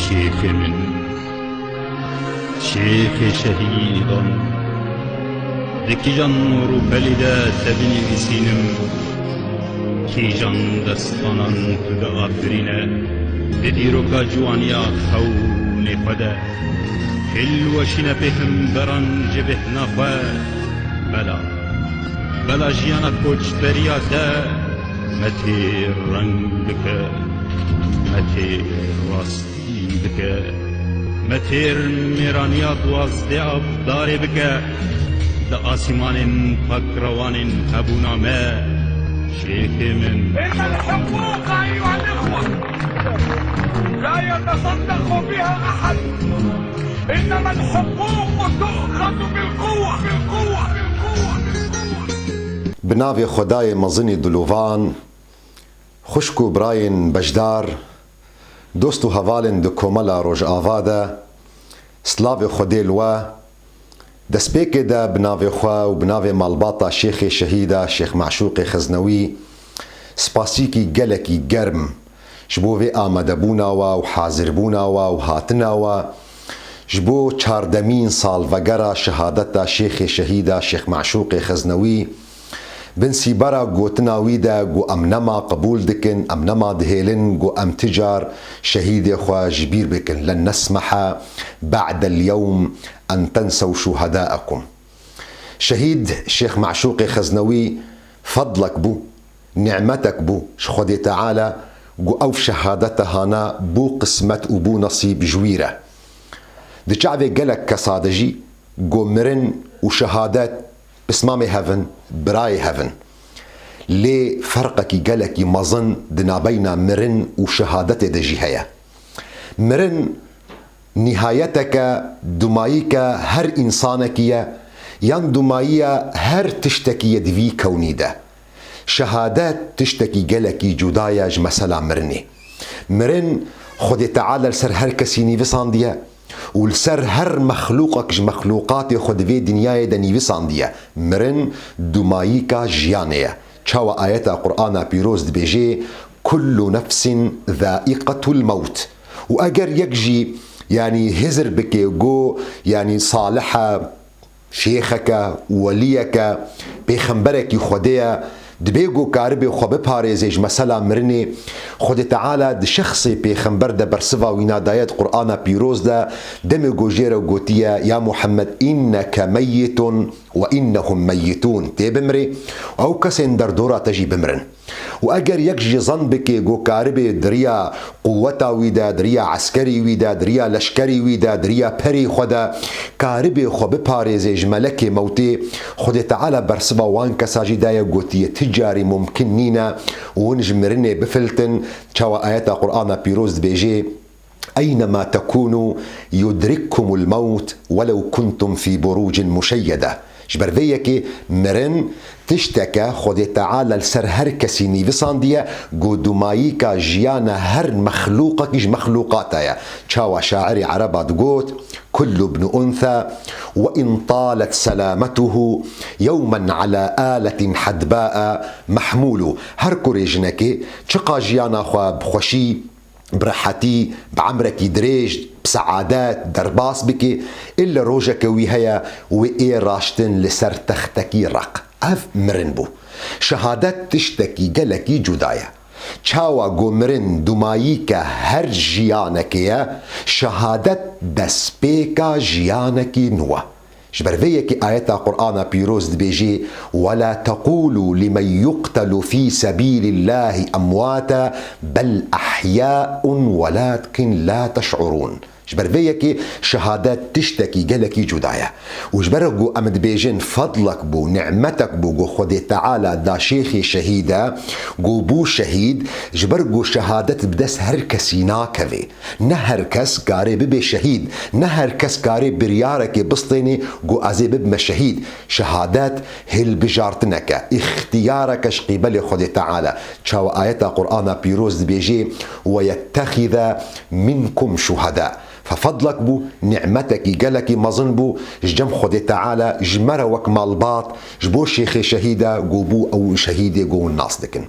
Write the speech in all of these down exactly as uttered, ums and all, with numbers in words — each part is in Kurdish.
Şêxê min, şêxê şehîdan, di kîjan nûr û pelî de te binivîsînim? Kîjan destanan tu diafirîne di dîroka ciwaniya xewnê xwe de? Hilweşîne pêxemberan ji bêhna xwe. Bela, bela jiyana koçberiya te me têr reng bike, me têr rastî bike, me têr mêraniya duwazdeh avdarê bike, di asîmanên pakrewanên hebûna me, şêxê min. إن الحقوق أيها الإخوة لا يتصدق بها أحد. إنما الحقوق تؤخذ بالقوة، بالقوة، بالقوة، بالقوة. Bi navê Xwedayê mezinî dilovan, xwişk û birayên beşdar, dost û hevalên di komela Rojava de, slavê Xwedê li we. Destpêkê de bi navê xwe û bi navê malbata Şêxê Şehîda Şêx Meşûqê Xeznewî spasîkî gelekî germ ji bo vê amadebûna we û hazirbûna we û hatina we ji bo çardemîn salvegera şehadeta Şêxê Şehîda Şêx Meşûqê Xeznewî. Bin sîbera gotina wî de got, em nema qebûl dikin, em nema dihêlin, got, em ti car şehîdê xwe ji bîr bikin. Len nesmehe ba'del yewm en tensew şuheda'ekum. Şehîd Şêx Meşûqê Xeznewî fedlek bû, nimetek bû ji Xwedê Teala, got, ew şehadete hana bû qismet û bû nesîb ji wî re. Di çavê gelek kesa de jî got, mirin û şehadet pismamê hev in, birayê hev in. Lê ferqekî gelekî mezin di nabeyna mirin û şehadetê de jî heye. Mirin nihayeteke, dumayîke her însanekî ye, yan dumayiya her tiştekî ye di vî kewnî de. Şehadet tiştekî gelekî cuda ye ji mesela mirinê. Mirin Xwedê Teala li ser her kesî nivîsandiye û li ser her mexlûqek ji mexlûqatê xwe di vê dinyayê de nivîsandiye. Mirin dumayîka jiyanê ye. Çawa ayeta Qur'ana pîroz dibêje, kullu nefsin zaiqetul mewt. Û eger yek jî, yanî hizir bike, go, yanî salih e, şêxeke, weliyeke, pêxemberekî Xwedê ye, dibê go karibê xwe biparêzê ji mesela mirinê. Xwedê Teala di şexsê pêxember de bersiva wîna daye di Qur'ana pîroz de, demê go jê re gotiye, ya Muhammed, inneke meyyitun ve innehum meyyitun. Tê bimrê, ew kesên derdora te jî bimirin. Û eger yek jî zan bike go karibê di riya quweta wî de, di riya eskerî wî de, di riya leşkerî wî de, di riya perê xwe de, karibê xwe biparêzê ji melekê mewtê, Xwedê Teala bersiva wan kesa jî daye, gotiye, ti carî mumkin nîne û hûn ji mirinê bifiltin. Çawa ayeta Qur'ana pîroz dibêje, Eynema tekûnû yudrikkumul mewt welew kuntum fî burûcin muşeyyede. Ji ber vê yekê mirin tişteke Xwedê Teala li ser her kesî nivîsandiye, ku dumayîka jiyana her mexlûqekî ji mexlûqata ye. Çawa şairê ereba digot, Kullu bnu untha ve in talet selametuhu yewmen ala aletin hedbaa mehmûlû. Her kurê jinekê çiqa jiyana xwe bi xweşî, bi rehetî, bi emrekî dirêj, bi seadet derbas bike, îlle rojeke wî heye wê ê raştin li ser textekî req. Ev mirin bû. Şehadet tiştekî gelekî cuda ye. Çawa ku mirin dumayîke her jiyanekê ye, şehadet destpêka jiyanekî nû ye. Ji ber vê yekê ayeta Qur'ana pîroz dibêjê, "Wela teqûlû limen yuqtelu fî sebîlillâhi emwâte bel ehyâun welâkin lâ teş'urûn." Ji ber vê yekê şehadet tiştekî gelekî cuda ye. Û ji ber ku em dibêjin fedlek bû, nimetek bû ku Xwedê Teala da şêxê şehîde, ku bû şehîd, ji ber ku şehadet bi dest her kesî nakeve. Ne her kes karê bibe şehîd, ne her kes karê biryarekê bistêne ku ez ê bibime şehîd. Şehadet hilbijartineke, îxtiyareke ji qîbelê Xwedê Teala. Çawa ayeta Qur'ana pîroz dibêje, "Ve yettexize minkum şuhada." Fefedlek bû, nimetekî gelekî mezin bû, ji cem Xwedê Teala ji me re wek malbat, ji bo şêxê şehîde ku bû ew şehîdê ku hûn nas dikin.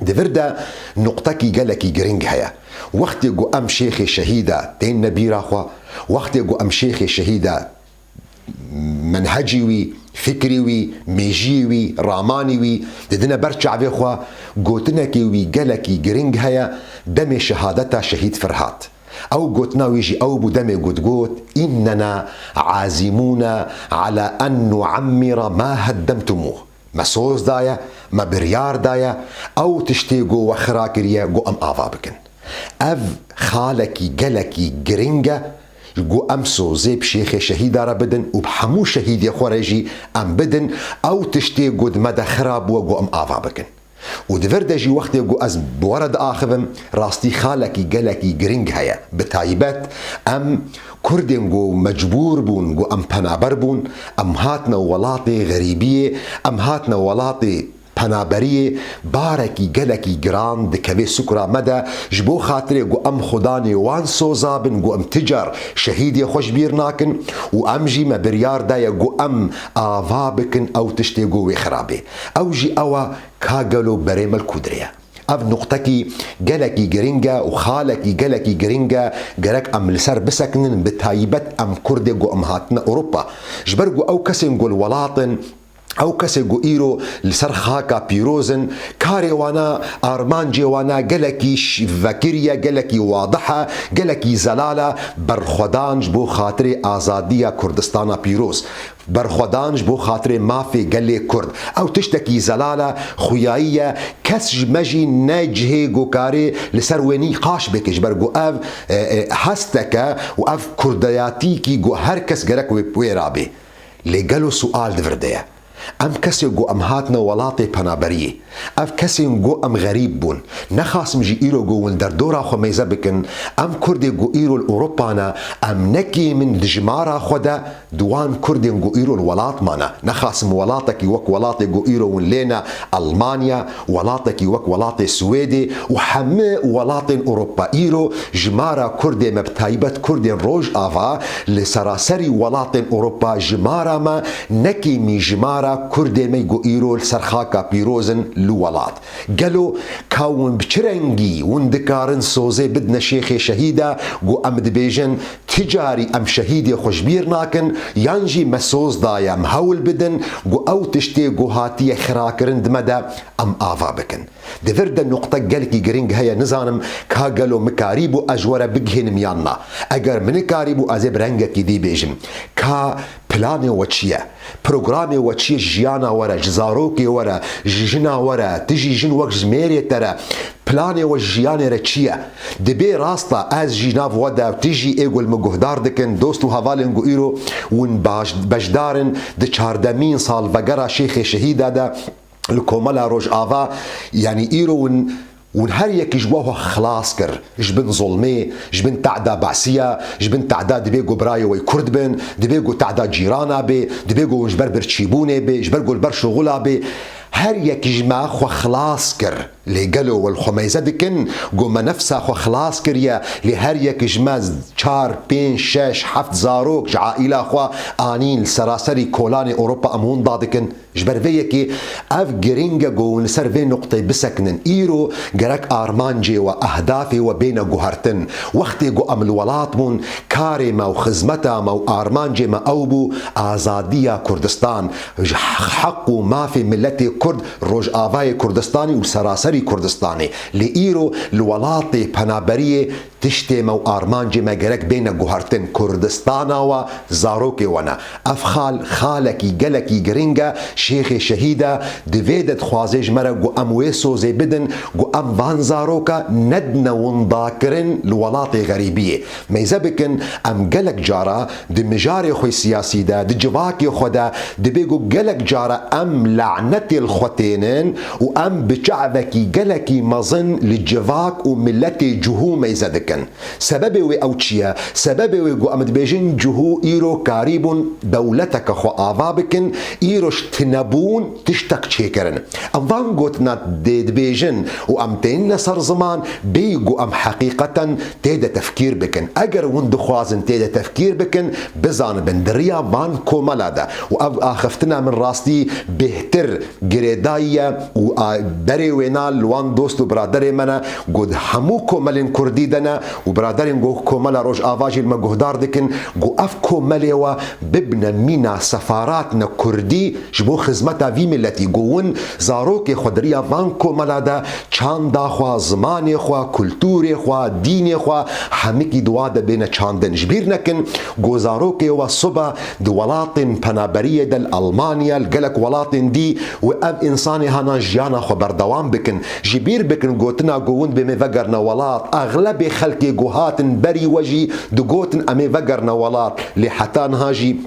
Di vir de nuqtekî gelekî giring heye. Wextê ku em şêxê şehîda tên nebîra xwe, wextê ku em şêxê şehîda menhecî wî, fikrî wî, mêjiyê wî, ramanî wî didine ber çavê xwe, gotinekê wî gelekî giring heye, demê şehadeta şehîd Firhat. Ew gotina wî jî ew bû, demê ku digot, "Înnena azîmûne ala en nu'emmira ma heddemtumûh." Me soz daye, me biryar daye, ew tiştê ku we xira kiriye, ku em ava bikin. Ev xalekî gelekî giring e, ku em sozê bi şêxê şehîda re bidin û bi hemû şehîdê xwe re jî em bidin, ew tiştê ku di me de xira bûye, ku em ava bikin. Û di vir de jî wextê ku ez bi we re diaxivim, rastî xalekî gelekî giring heye. Bi taybet em Kurdên ku mecbûr bûn, ku em penaber bûn, em hatine welatê xerîbiyê, em hatine welatê penaberiyê, barekî gelekî giran dikeve sukra me de, ji bo xatirê ku em xudanê wan soza bin, ku em ti car şehîdê xwe ji bîr nakin û em jî me biryar daye ku em ava bikin ew tiştê ku wê xirabê. Ew jî ew e, ka gelo berê me li ku dirê ye? Ev nuqtekî gelekî giring e û xalekî gelekî giring e, gerek em li ser bisekinin, bi taybet em Kurdê ku em hatine Ewropa. Ji ber ku ew kesên ku li welat in, ew kesê ku îro li ser xaka pîroz in, karê wana, armancê wana gelekî ş-, vekirî ye, gelekî wadih e, gelekî zelal e, berxwedan ji bo xatirê azadiya Kurdistana pîroz. Berxwedan ji bo xatirê mafê gelê Kurd. Ew tiştekî zelal e, xuyayî ye, kes ji me jî ne cihê ku karê li ser wê nîqaş bike, ji ber ku ev, e, e, hesteke û ev kurdiyatîkî ku her kes gerek wê, wê rabê. Lê gelo sual di vir de ye. Em kesê ku em hatine welatê penaberiyê, ev kesên ku em xerîb bûn, nexasim jî îro ku hûn derdora xwe mêze bikin, em Kurdê ku îro li Ewropa ne, em nekêm in di jimara xwe de di wan Kurdên ku îro li welat mane. Nexasim welatekî wek welatê ku îro hûn lê ne, Elmanya, welatekî wek welatê Swêdê û hemî welatên Ewropa îro jimara Kurdê me, bi taybet Kurdên Rojava, li seraserî welatên Ewropa jimara me, ne kêmî jimara Kurdê me ku îro li ser xaka pîroz in li welat. Gelo ka hûn bi çi rengî hûn dikarin sozê bidine şêxê şehîda ku em dibêjin, ti carî em şehîdê xwe ji bîr nakin, yan jî me soz daye em hewl bidin ku ew tiştê ku hatiye xirakirin di me de em ava bikin? Di vir de nuqte gelkî giring heye, nizanim ka gelo min karîbû ez ji we re bigihînim yan na. Eger min nikarîbû, ez ê bi rengekî dî bêjim. Ka planê we çi ye? Programê we çi ye ji jiyana we re, ji zarokê we re, ji jina we re? Tu jî jin wek ji mêrê te re. Planê we ji jiyanê re çi ye? Dibê rasta ez jî nav we de, tu jî ê ku li min guhdar dikin, dost û hevalên ku îro hûn baş-, beşdar in di çardemîn salvegera Şêxê Şehîda de, li Komela Rojava, yanî îro hûn, hûn her yekî ji we xwe xilas kir ji bin zulmê, ji bin tehda Besiya, ji bin tehda dibê ku birayê we Kurd bin, dibê ku tehda cîrana bê, dibê ku hûn ji ber birçîbûnê bê, ji ber ku li ber şuxula bê. Her yekî ji me xwe xilas kir. Lê gelo we li xwe mêze dikin ku me nefsa xwe xilas kiriye, lê her yek ji me çar, pênc, şeş, heft zarok ji aîla xwe anîn li seraserî kolanê Ewropa, em winda dikin? Ji ber vê yekê ev giring e ku hûn li ser vê nuqteyê bisekinin. Îro gerek armancê we, ehdafê we bêne guhertin. Wextê ku em li welat bûn, karê me û xizmeta me û armancê me ew bû, azadiya Kurdistan, ji heq û mafê miletê Kurd, Rojavayê Kurdistanê û seraserî Kurdistanê. Lê îro li welatê penaberiyê tiştê me û armancê me gerek bêne guhertin. Kurdistana we zarokê we ne. Ev xal, xalekî gelekî giring e. Şêxê Şehîd e, di vê de dixwaze ji me re ku em wê sozê bidin, ku em van zaroka nedine windakirin li welatê xerîbiyê. Mêze bikin, em gelek cara di mijarê xwe siyasî de, di civakê xwe de, dibê ku gelek cara em lanetê li xwe tênin û em bi çavekî gelekî mezin li civak û miletê cihû mêze dikin. Sebebê wê ew çi ye? Sebebê wê ku em dibêjin cihû îro karîbûn dewleteke xwe ava bikin, îro ji tinebûn tiştek çêkirin. Em van gotina dê dibêjin û em tênine ser ziman, bêyî ku em heqîqeten tê de tefkîr bikin. Eger hûn dixwazin tê de tefkîr bikin, bizanibin di riya van komela de û ev axiftina min rastî bêhtir girêdayî ye û a, berê wêna li wan dost û biraderê me ne, ku di hemû komelên kurdî de ne û biraderên ku komela Rojava jî li me guhdar dikin, ku ev komelê we bibine mîna sefaratine kurdî ji bo xizmeta vî miletî, ku win zarokê xwe di riya van komela de çanda xwe, zimanê xwe, kulturê xwe, dînê xwe, hemikî di wa de bêne çandin. Ji bîr nekin, ku zarokê we sibe di welatên penaberiyê de, li Almanya, li gelek welatên dî û ev însanê hana jiyana xwe berdewam bikin. Ji bîr bikin gotina ku hûn dibê me vegerine welat. Exlebê xelkê ku hatin berî we jî digotin em ê vegerine welat. Lê heta niha jî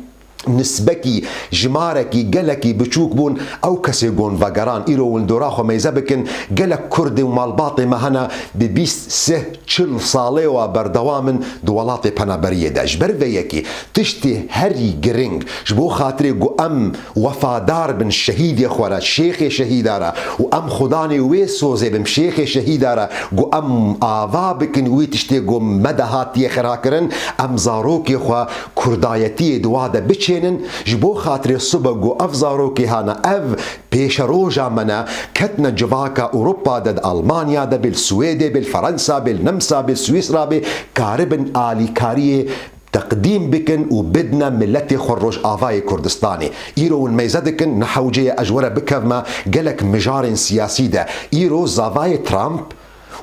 nisbekî, jimarekî gelekî biçûk bûn ew kesê ku hûn vegeran. Îro hûn dora xwe meyze bikin, gelek kurdê û malbatê me hene bi bîst, sih, çil salê wa berdewam in di welatê penaberiyê de. Ji ber vê yekê tiştê herî giring ji bo xatirê ku em wefadar bin şehîdê xwe re, şêxê şehîda re û em xudanê wê sozê bin şêxê şehîda re, ku em ava bikin wî tiştê ku me de hatiye xirakirin, em zarokê xwe kurdayetiyê di wa de biçênin, ji bo xatirê sibe ku ev zarokê hana ev pêşeroja me ne, ketine civaka Ewropa de, di Almanya de bê, li Swêdê bê, li Ferensa bê, li Nemsa bê, li Swîsra bê, karibin alîkariyê teqdîm bikin û bidine miletê xwe Rojavayê Kurdistanê. Îro hûn meyze dikin, ne hewce ye ez ji we re bikevime gelek mijarên siyasî de. Îro zavayê Trump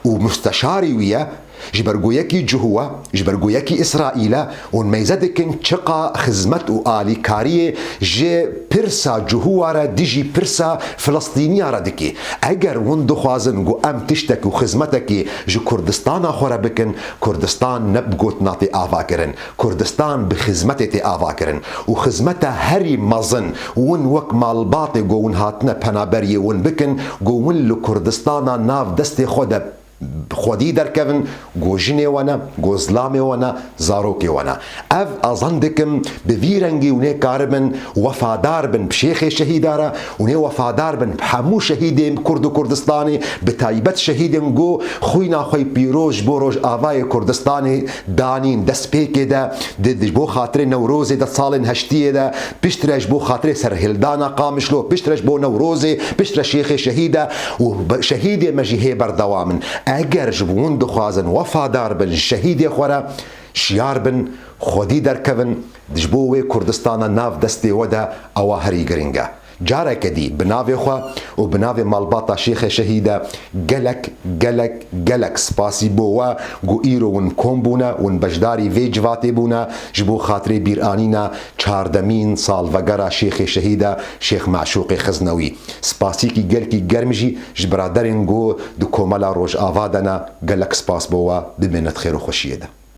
û musteşarî wî ye, ji ber ku yekî cihû e, ji ber ku yekî Îsraîl e, hûn meyze dikin çiqa xizmet û alîkariyê ji pirsa cihûa re dijî pirsa Filistîniya re dike. Eger hûn dixwazin ku em tiştek û xizmetekê ji Kurdistana xwe re bikin, Kurdistan ne bi gotina tê avakirin. Kurdistan bi xizmetê tê avakirin û xizmeta herî mezin win wek malbatê ku win hatine penaberiyê win bikin, ku win li Kurdistana nav destê xwe de xwedî derkevin, ku jinê we ne, ku zilamê we ne, zarokê we ne. Ev azan dikim, bi vî rengî hûn ê karibin wefadar bin bi şêxê şehîda re, hûn ê wefadar bin bi hemû şehîdên Kurd û Kurdistanê, bi taybet şehîdên ku xwîna xwe yî pîroz ji bo Rojavayê Kurdistanê danîn destpêkê de, di, di, ji bo xatirê Newrozê de salên heştiyê de, piştre ji bo xatirê serhildana Qamişlo, piştre ji bo Newrozê, piştre Şêxê Şehîd e û be-, şehîdê me jî hê berdewam in. Eger ji bo hûn dixwazin wefadar bin şehîdê xwe re, şiyar bin, xwedî derkevin, ji bo wê Kurdistana nav destê we de ewa herî giring e. Careke dî bi navê xwe û bi navê malbata Şêxê Şehîd e gelek, gelek, gelek spasî bo we ku îro win kom bûne, win beşdarî vê civatê bûne, ji bo xatirê bîranîna çardemîn salvegera Şêxê Şehîd e, Şêx Meşûqê Xiznewî. Spasîkî gelkî germ jî ji biraderên ku di komela Rojava de ne, gelek spas bo we, bimêne di xêr û xweşiyê de.